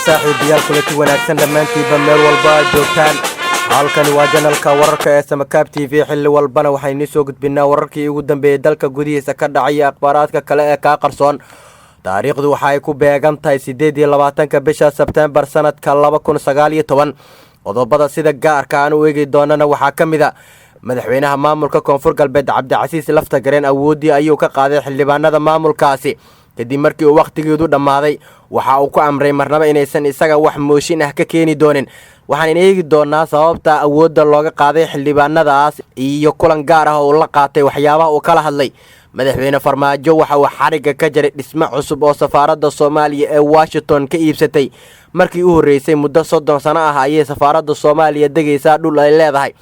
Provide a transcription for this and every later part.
Saaxiibayaal, kulati wanaagsan dhammaantiinba meel walba aad joogtaan. Halkani waa channelka wararka ee Samakaab TV. Xilli walbana waxaynu soo gudbinaa wararkii ugu dambeeyey dalka gudihiisa ka dhacaya, akhbaaraadka kale ee kaa qarsoon. Taariikhdu waxa ay ku beegan tahay 28-ka bisha Sebteembar, sanadka 2019. Qodobada sida gaarka aan u eegi doonana waxaa ka mid a: madaxweynaha maamulka Koonfur Galbeed Cabdicasiis Laftagareen awooddii ayuu ka qaaday xildhibaanada maamulkaasi kadib markii uu wakhtigeedu dhammaaday. Waxa uu ku amray marnaba inaysan isaga wax mooshin ah ka keeni doonin. Waxaan eegi doonaa sababta awoodda looga qaaday xildhibaanadaas iyo kulan gaar ah oo uu la qaatay, waxyaabaha uu kala hadlay. Madaxweyne Farmaajo waxa uu xarigga ka jaray dhismo cusub oo safaaradda Soomaaliya ee Washington ka iibsatay. Markii u horreysay muddo 30 sano ah ayay safaaradda Soomaaliya degaysaa dhul ay leedahay.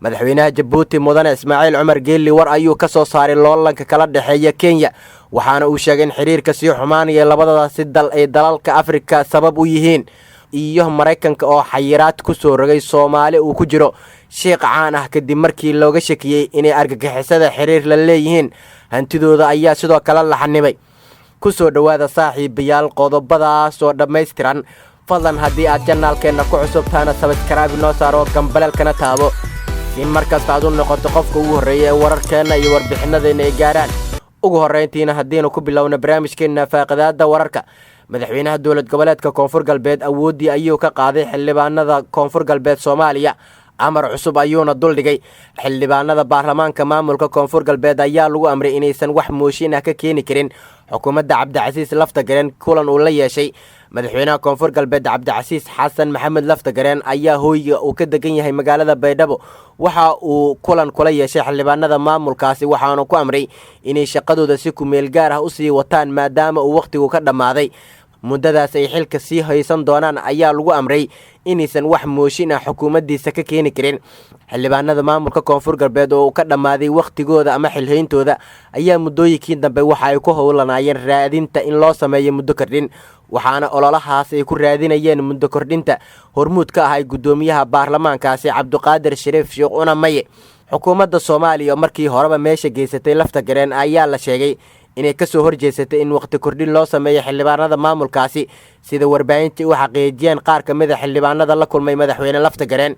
Madaxweynaha Jabuuti, Mudane Ismaaciil Cumar Geelli, war ayuu ka soo saaray loolanka kala dhexeeya Kenya, waxaana uu sheegay in xiriirka sii xumaanaya labadadaasi dal ay dalalka Afrika sabab u yihiin. Iyo Maraykanka oo xayiraad ku soo rogay Soomaali uu ku jiro sheikh caan ah kadib markii looga shakiyey inay argagixisada xiriir la leeyihiin. Hantidooda ayaa sidoo kale la xanibay. Ku soo dhowaada, saaxiibayaal, qodobadaas oo dhammaystiran. Fadlan haddii aad channelkeenna ku cusub tahana, subscribe noo saaro, gambaleelkana taabo, si markasta aad u noqoto qofka ugu horreeya ee wararkeenna iyo warbixinadeenna ay gaarhaan. Ugu horrayntiina, haddiinu ku bilowna barnaamijkeenna faaqidaadda wararka, madaxweynaha dowlad goboleedka Koonfur Galbeed awooddii ayuu ka qaaday xildhibaanada Koonfur Galbeed Soomaaliya, amar cusub ayuuna duldhigay. Xildhibaanada baarlamaanka maamulka Koonfur Galbeed ayaa lagu amray inaysan wax mooshin ah ka keeni karin xukuumadda Cabdicasiis Laftagareen. Kulan uu la yeeshay madaxweynaha Koonfur Galbeed Cabdicasiis Xasan Maxamed Laftagareen ayaa hooyiga uu ka degan yahay magaalada Baydhabo waxa uu kulan kula yeeshay xildhibaanada maamulkaasi, waxaanu ku amray inay shaqadooda si kumeel gaar ah usii wataan maadaama uu wakhtigu ka dhammaaday. Muddadaas ay xilka sii haysan doonaan ayaa lagu amray inaysan wax mooshin ah xukuumaddiisa ka keeni karin. Xildhibaanada maamulka Koonfur Galbeed oo uu ka dhammaaday wakhtigooda ama xilhayntooda ayaa muddooyinkii dambe waxa ay ku howlanaayeen raadinta in loo sameeyo muddo kordhin, waxaana ololahaas ay ku raadinayeen muddo kordhinta hormuud ka ahay guddoomiyaha baarlamaankaasi, Cabdiqaadir Shariif Sheekh Una Maye. Xukuumadda Soomaaliya oo markii horeba meesha geysatay Laftagareen ayaa la sheegay inay kasoo horjeesatay in waqti kordhin loo sameeyo xildhibaanada maamulkaasi, sida warbaahintii u xaqiijiyeen qaar ka mid a xildhibaanada la kulmay madaxweyne Laftagareen.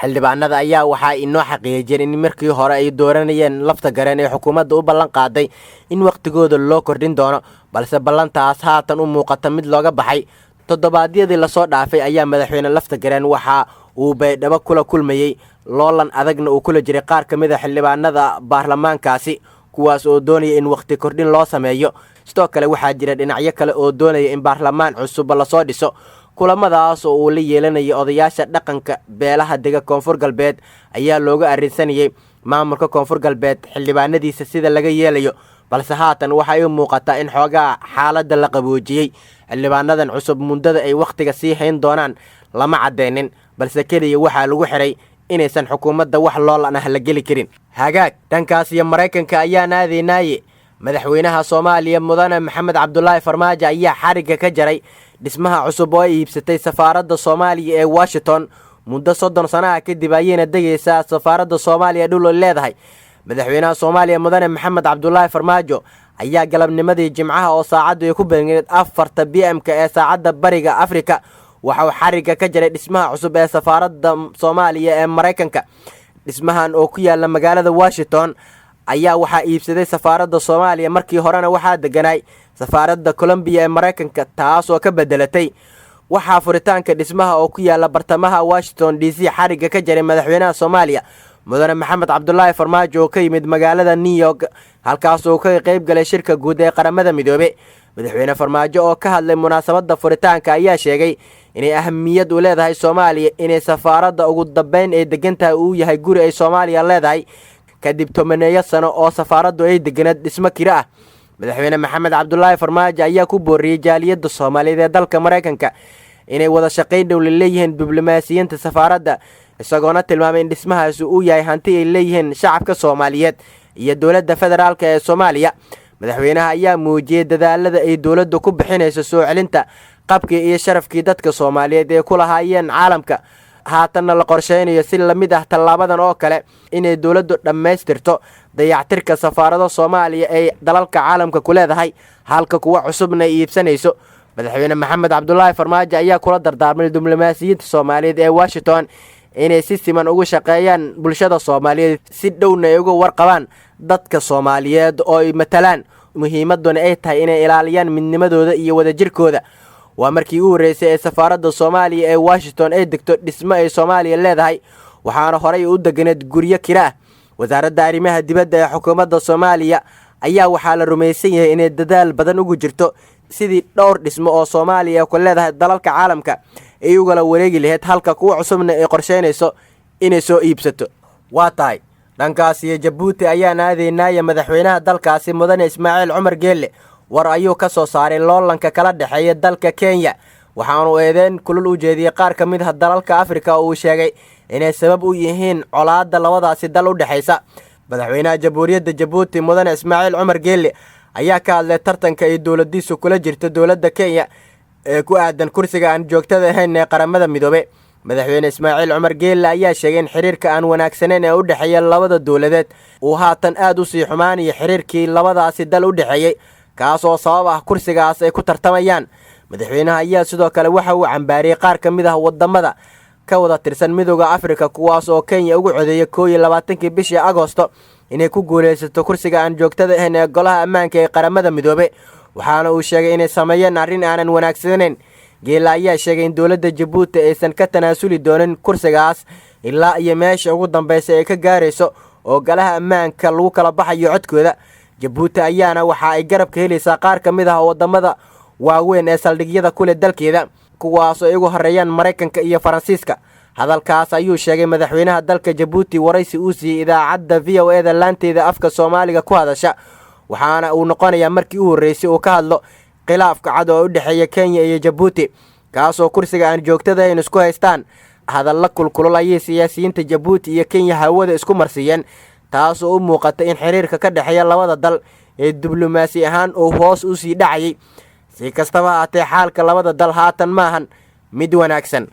Xildhibaanada ayaa waxaa inoo xaqiijiyeen in markii hore ay dooranayeen Laftagareen ee xukuumadda u ballan qaaday in wakhtigooda loo kordhin doono, balse ballantaas haatan u muuqata mid looga baxay. Toddobaadyadii lasoo dhaafay ayaa madaxweyne Laftagareen waxa uu Baydhabo kula kulmayey, loolan adagna uu kula jiray qaar ka mid a xildhibaanada baarlamaankaasi, kuwaas oo doonaya in wakhti kordhin loo sameeyo. Sidoo kale waxaa jira dhinacyo kale oo doonaya in baarlamaan cusub lasoo dhiso. Kulamadaas oo uu la yeelanayay odayaasha dhaqanka beelaha dega Koonfur Galbeed ayaa looga arrinsanayay maamulka Koonfur Galbeed xildhibaanadiisa sida laga yeelayo, balse haatan waxay u muuqataa in xoogaa xaaladda la qaboojiyey. Xildhibaanadan cusub muddada ay wakhtiga sii hayn doonaan lama caddeynin, balse keliya waxaa lagu xiray inaysan xukuumadda wax loolan ah la geli karin. Hagaag, dhankaas iyo Maraykanka ayaan aadaynaaye. Madaxweynaha Soomaaliya, Mudane Maxamed Cabdulaahi Farmaajo, ayaa xarigga ka jaray dhismaha cusub oo ay iibsatay safaaradda Soomaaliya ee Washington. Muddo 30 sano ah kadib ayayna degaysaa safaaradda Soomaaliya dhul ay leedahay. Madaxweynaha Soomaaliya, Mudane Maxamed Cabdulaahi Farmaajo, ayaa galabnimadii Jimcaha oo saacaddu ay ku beegneed 4-ta PM-ka ee saacadda Bariga Afrika waxa uu xarigga ka jaray dhismaha cusub ee safaaradda Soomaaliya ee Maraykanka. Dhismahan oo ku yaala magaalada Washington ayaa waxaa iibsaday safaaradda Soomaaliya. Markii horena waxaa deganay safaaradda Colombiya ee Maraykanka, taasoo ka bedelatay. Waxaa furitaanka dhismaha oo ku yaala bartamaha Washington DC xarigga ka jaray madaxweynaha Soomaaliya, Mudane Maxamed Cabdulaahi Farmaajo, oo ka yimid magaalada New York, halkaas oo kaga qayb galay shirka guud ee Qaramada Midoobe. Madaxweyne Farmaajo oo ka hadlay munaasabadda furitaanka ayaa sheegay inay ahamiyad u leedahay Soomaaliya inay safaaradda ugu dambeyn ay degan tahay uu yahay guri ay Soomaaliya leedahay, kadib tobaneeyo sano oo safaaraddu ay deganeed dhismo kiro ah. Madaxweyne Maxamed Cabdulaahi Farmaajo ayaa ku booriyey jaaliyadda Soomaaliyeed ee dalka Maraykanka inay wada shaqayn dhow la leeyihiin diblomaasiyiinta safaaradda, isagoona tilmaamay in dhismahaasi uu yahay hanti ay leeyihiin shacabka Soomaaliyeed iyo dowladda federaalka ee Soomaaliya. Madaxweynaha ayaa muujiyey dadaalada ay dowladdu ku bixinayso soo celinta qabkii iyo sharafkii dadka Soomaaliyeed ee ku lahaayeen caalamka, haatanna la qorsheynayo si lamid ah tallaabadan oo kale inay dowladdu dhammaystirto dayactirka safaarado Soomaaliya ay dalalka caalamka ku leedahay, halka kuwa cusubna ay iibsanayso. Madaxweyne Maxamed Cabdulaahi Farmaajo ayaa kula dardaarmay diblomaasiyiinta Soomaaliyeed ee Washington inay si siman ugu shaqeeyaan bulshada Soomaaliyeed, si dhowna ay uga warqabaan dadka Soomaaliyeed oo ay matalaan, muhiimaduna ay tahay inay ilaaliyaan midnimadooda iyo wadajirkooda. Waa markii u horreysay ee safaaradda Soomaaliya ee Washington ay degto dhismo ay Soomaaliya leedahay, waxaana horey u deganeed guryo kira ah. Wasaaradda arrimaha dibadda ee xukuumadda Soomaaliya ayaa waxaa la rumaysan yahay inay dadaal badan ugu jirto sidii dhowr dhismo oo Soomaaliya ku leedahay dalalka caalamka ay ugala wareegi lahayd, halka kuwa cusubna ay qorsheynayso inay soo iibsato. Waa tahay, dhankaas iyo Jabuuti ayaan aadaynaaye. Madaxweynaha dalkaasi, Mudane Ismaaciil Cumar Geelle, war ayuu ka soo saaray loolanka kala dhexeeya dalka Kenya, waxaanu eedeyn kulul u jeediyey qaar ka mid ah dalalka Afrika oo uu sheegay inay sabab u yihiin colaadda labadaasi dal u dhexaysa. Madaxweynaha Jamhuuriyadda Jabuuti, Mudane Ismaaciil Cumar Geelle, ayaa ka hadlay tartanka ay dowladiisu kula jirto dowladda Kenya ee ku aadan kursiga aan joogtada ahayn ee Qaramada Midoobe. Madaxweyne Ismaaciil Cumar Geelle ayaa sheegay in xiriirka aan wanaagsaneyn ee u dhexeeya labada dowladeed uu haatan aad u sii xumaanayo xiriirkii labadaasi dal u dhexeeyey, kaas oo sabab ah kursigaas ay ku tartamayaan. Madaxweynaha ayaa sidoo kale waxa uu cambaariyey qaar ka mid ah wadamada ka wada tirsan Midooda Afrika, kuwaas oo Kenya ugu codeeyay 21-kii bishii Agoosto inay ku guulaysato kursiga aan joogtada ahayn ee Golaha Ammaanka ee Qaramada Midoobe, waxaana uu sheegay inay sameeyeen arrin aanan wanaagsanayn. Geela ayaa sheegay in dowladda Jabuuti aysan ka tanaasuli doonin kursigaas ilaa iyo meesha ugu dambaysa ay ka gaarayso oo Golaha Ammaanka lagu kala baxayo codkooda. Jabuuti ayaana waxa ay garab ka helaysaa qaar ka mid ah wadamada waaweyn ee saldhigyada ku leh dalkeeda, kuwaasoo ay ugu horreeyaan Maraykanka iyo Faransiiska. Hadalkaas ayuu sheegay madaxweynaha dalka Jabuuti waraysi uu siiyey idaacadda VOA-da laanteeda afka Soomaaliga ku hadasha, waxaana uu noqonayaa markii u horreysay uu ka hadlo khilaafka cad oo u dhexeeya Kenya iyo Jabuuti, kaasoo kursiga aan joogtada ahayn isku haystaan. Hadalla kulkulul ayay siyaasiyiinta Jabuuti iyo Kenya hawada isku marsiiyeen, taasoo u muuqata in xiriirka ka dhexeeya labada dal ee diblomaasi ahaan uu hoos u sii dhacayay. Si kastaba haatee, xaalka labada dal haatan maahan mid wanaagsan.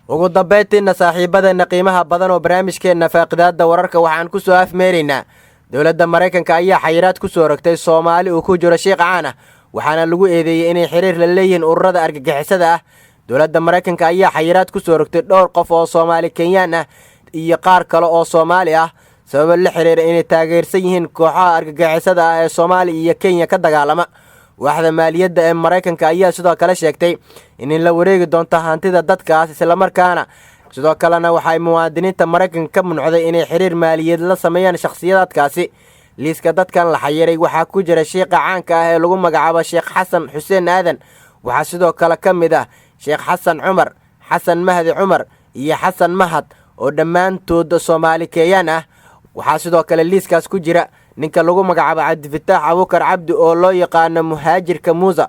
Ugu dambayntiina, saaxiibadeenna qiimaha badan oo barnaamijkeenna faaqidaadda wararka waxaan ku soo afmeeraynaa: dowladda Maraykanka ayaa xayiraad ku soo rogtay Soomaali uu ku jiro shiiq caan ah, waxaana lagu eedeeyey inay xiriir la leeyihiin ururada argagixisada ah. Dowladda Maraykanka ayaa xayiraad ku soo rogtay dhowr qof oo Soomaali Kenyaan ah iyo qaar kale oo Soomaali ah, sababo la xiriira inay taageersan yihiin kooxaha argagixisada ah ee Soomaaliya iyo Kenya ka dagaalama. Waaxda maaliyadda ee Maraykanka ayaa sidoo kale sheegtay in la wareegi doonto hantida dadkaas, islamarkaana sidoo kalena waxay muwaadiniinta Maraykanka ka mamnuucday inay xiriir maaliyadeed la sameeyaan shakhsiyaadkaasi. Liiska dadkan la xayiray waxaa ku jira shiiqa caanka ah ee lagu magacaabo Sheekh Xasan Xuseen Aadan. Waxaa sidoo kale ka mid ah Sheekh Xasan Cumar, Xasan Mahdi Cumar iyo Xasan Mahad oo dhammaantood Soomaali Kenyaan ah. Waxaa sidoo kale liiskaas ku jira ninka lagu magacaabo Cabdifataax Abuukar Cabdi oo loo yaqaano Muhaajirka Muusa,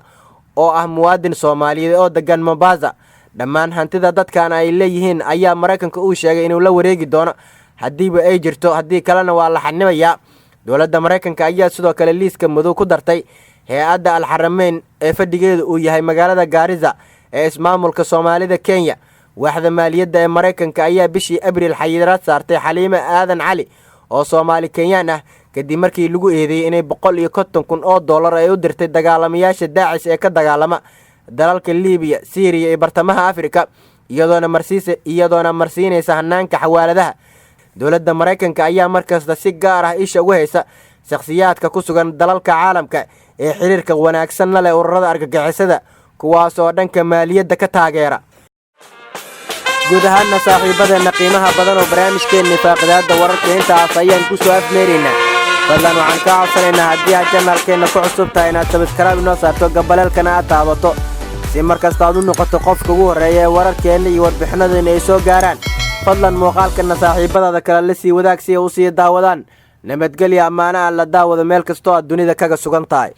oo ah muwaadin Soomaaliyeed oo degan Mombasa. Dhammaan hantida dadkan ay leeyihiin ayaa Maraykanka uu sheegay inuu la wareegi doono haddiiba ay jirto, haddii kalena waa la xanibayaa. Dowladda Maraykanka ayaa sidoo kale liiska madow ku dartay hay-adda Alxarameyn ee fadhigeedu uu yahay magaalada Gaarisa ee ismaamulka Soomaalida Kenya. Waaxda maaliyadda ee Maraykanka ayaa bishii Abriil xayiraad saartay Xaliime Aadan Cali oo Soomaali Kenyaan ah, kadib markii lagu eedeeyey inay 150,000 oo dollar ay u dirtay dagaalamayaasha Daacish ee ka dagaalama dalalka Liibiya, Siiriya iyo bartamaha Afrika, iyadoona marsiinaysa hanaanka xawaaladaha. Dowladda Maraykanka ayaa markasta si gaar ah isha ugu haysa shakhsiyaadka ku sugan dalalka caalamka ee xiriirka wanaagsan la leh ururada argagixisada, kuwaas oo dhanka maaliyadda ka taageera. Guud ahaanna, saaxiibadeenna qiimaha badan oo barnaamijkeenni faaqidaadda wararka intaas ayaan ku soo afmeeraynaa. Fadlan waxaan kaa codsanaynaa, haddii aad channel-keenna ku cusub tahay, inaad subscribe inoo saarto, gambaleelkana aad taabato, si markasta aad u noqoto qofka ugu horreeya ee wararkeenna iyo warbixinadeenna ay soo gaaraan. Fadlan muuqaalkana saaxiibadaada kale la sii wadaag si ay u sii daawadaan. Nabadgelya, ammaano aan la daawado meel kastoo aad dunida kaga sugan tahay.